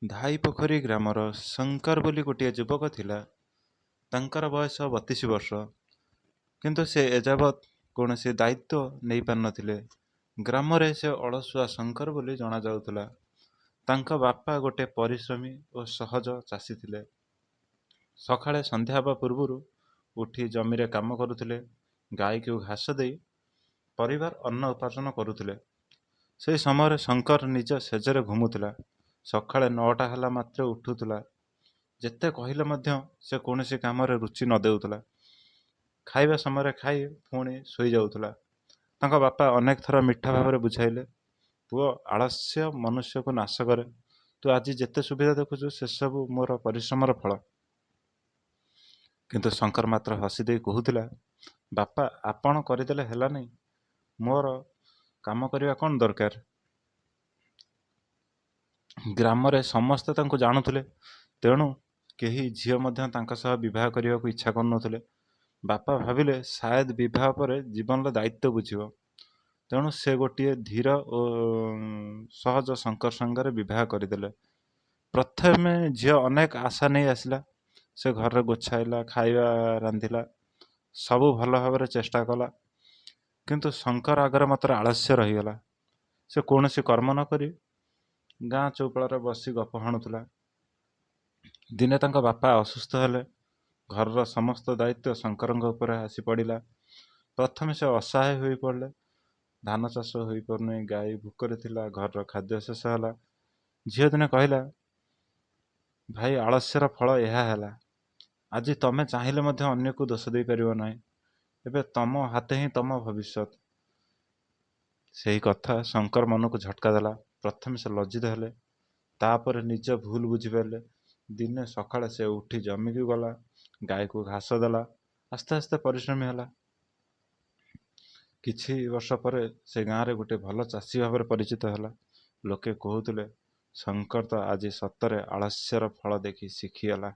ଧାଇପୋଖରୀ ଗ୍ରାମର ଶଙ୍କର ବୋଲି ଗୋଟିଏ ଯୁବକ ଥିଲା। ତାଙ୍କର ବୟସ 32 ବର୍ଷ। କିନ୍ତୁ ସେ ଏଯାବତ୍ କୌଣସି ଦାୟିତ୍ୱ ନେଇପାରିନଥିଲେ। ଗ୍ରାମରେ ସେ ଅଳସୁଆ ଶଙ୍କର ବୋଲି ଜଣାଯାଉଥିଲା। ତାଙ୍କ ବାପା ଗୋଟେ ପରିଶ୍ରମୀ ଓ ସହଜ ଚାଷୀ ଥିଲେ। ସକାଳେ ସନ୍ଧ୍ୟା ହେବା ପୂର୍ବରୁ ଉଠି ଜମିରେ କାମ କରୁଥିଲେ। ଗାଈକୁ ଘାସ ଦେଇ ପରିବାର ଅନ୍ନ ଉପାର୍ଜନ କରୁଥିଲେ। ସେହି ସମୟରେ ଶଙ୍କର ନିଜ ଶେଯରେ ଘୁମୁଥିଲା। ସକାଳେ 9ଟା ହେଲା ମାତ୍ରେ ଉଠୁଥିଲା। ଯେତେ କହିଲେ ମଧ୍ୟ ସେ କୌଣସି କାମରେ ରୁଚି ନ ଦେଉଥିଲା। ଖାଇବା ସମୟରେ ଖାଇ ପୁଣି ଶୋଇଯାଉଥିଲା। ତାଙ୍କ ବାପା ଅନେକ ଥର ମିଠା ଭାବରେ ବୁଝାଇଲେ, ପୁଅ, ଆଳସ୍ୟ ମନୁଷ୍ୟକୁ ନାଶ କରେ। ତୁ ଆଜି ଯେତେ ସୁବିଧା ଦେଖୁଛୁ, ସେସବୁ ମୋର ପରିଶ୍ରମର ଫଳ। କିନ୍ତୁ ଶଙ୍କର ମାତ୍ର ହସିଦେଇ କହୁଥିଲା, ବାପା, ଆପଣ କରିଦେଲେ ହେଲାନି, ମୋର କାମ କରିବା କ'ଣ ଦରକାର? ଗ୍ରାମରେ ସମସ୍ତେ ତାଙ୍କୁ ଜାଣୁଥିଲେ। ତେଣୁ କେହି ଝିଅ ମଧ୍ୟ ତାଙ୍କ ସହ ବିବାହ କରିବାକୁ ଇଚ୍ଛା କରୁନଥିଲେ। ବାପା ଭାବିଲେ ସାୟଦ ବିବାହ ପରେ ଜୀବନର ଦାୟିତ୍ୱ ବୁଝିବ। ତେଣୁ ସେ ଗୋଟିଏ ଧୀର ଓ ସହଜ ଶଙ୍କର ସାଙ୍ଗରେ ବିବାହ କରିଦେଲେ। ପ୍ରଥମେ ଝିଅ ଅନେକ ଆଶା ନେଇ ଆସିଲା। ସେ ଘରରେ ଗୋଛାଇଲା, ଖାଇବା ରାନ୍ଧିଲା, ସବୁ ଭଲ ଭାବରେ ଚେଷ୍ଟା କଲା। କିନ୍ତୁ ଶଙ୍କର ଆଗରେ ମାତ୍ର ଆଳସ୍ୟ ରହିଗଲା। ସେ କୌଣସି କର୍ମ ନ କରି ଗାଁ ଚୌପାଳରେ ବସି ଗପ ହାଣୁଥିଲା। ଦିନେ ତାଙ୍କ ବାପା ଅସୁସ୍ଥ ହେଲେ। ଘରର ସମସ୍ତ ଦାୟିତ୍ୱ ଶଙ୍କରଙ୍କ ଉପରେ ଆସି ପଡ଼ିଲା। ପ୍ରଥମେ ସେ ଅସହାୟ ହୋଇପଡ଼ିଲେ। ଧାନ ଚାଷ ହୋଇପାରୁନି, ଗାଈ ଭୋକରେ ଥିଲା, ଘରର ଖାଦ୍ୟ ଶେଷ ହେଲା। ଝିଅ ଦିନେ କହିଲା, ଭାଇ, ଆଳସ୍ୟର ଫଳ ଏହା ହେଲା। ଆଜି ତମେ ଚାହିଁଲେ ମଧ୍ୟ ଅନ୍ୟକୁ ଦୋଷ ଦେଇପାରିବ ନାହିଁ। ଏବେ ତମ ହାତେ ହିଁ ତମ ଭବିଷ୍ୟତ। ସେହି କଥା ଶଙ୍କର ମନକୁ ଝଟକା ଦେଲା। ପ୍ରଥମେ ସେ ଲଜ୍ଜିତ ହେଲେ, ତାପରେ ନିଜ ଭୁଲ ବୁଝିପାରିଲେ। ଦିନେ ସକାଳେ ସେ ଉଠି ଜମିକୁ ଗଲା, ଗାଈକୁ ଘାସ ଦେଲା, ଆସ୍ତେ ଆସ୍ତେ ପରିଶ୍ରମୀ ହେଲା। କିଛି ବର୍ଷ ପରେ ସେ ଗାଁରେ ଗୋଟେ ଭଲ ଚାଷୀ ଭାବରେ ପରିଚିତ ହେଲା। ଲୋକେ କହୁଥିଲେ, ଶଙ୍କର ତ ଆଜି ସତରେ ଆଳସ୍ୟର ଫଳ ଦେଖି ଶିଖିଗଲା।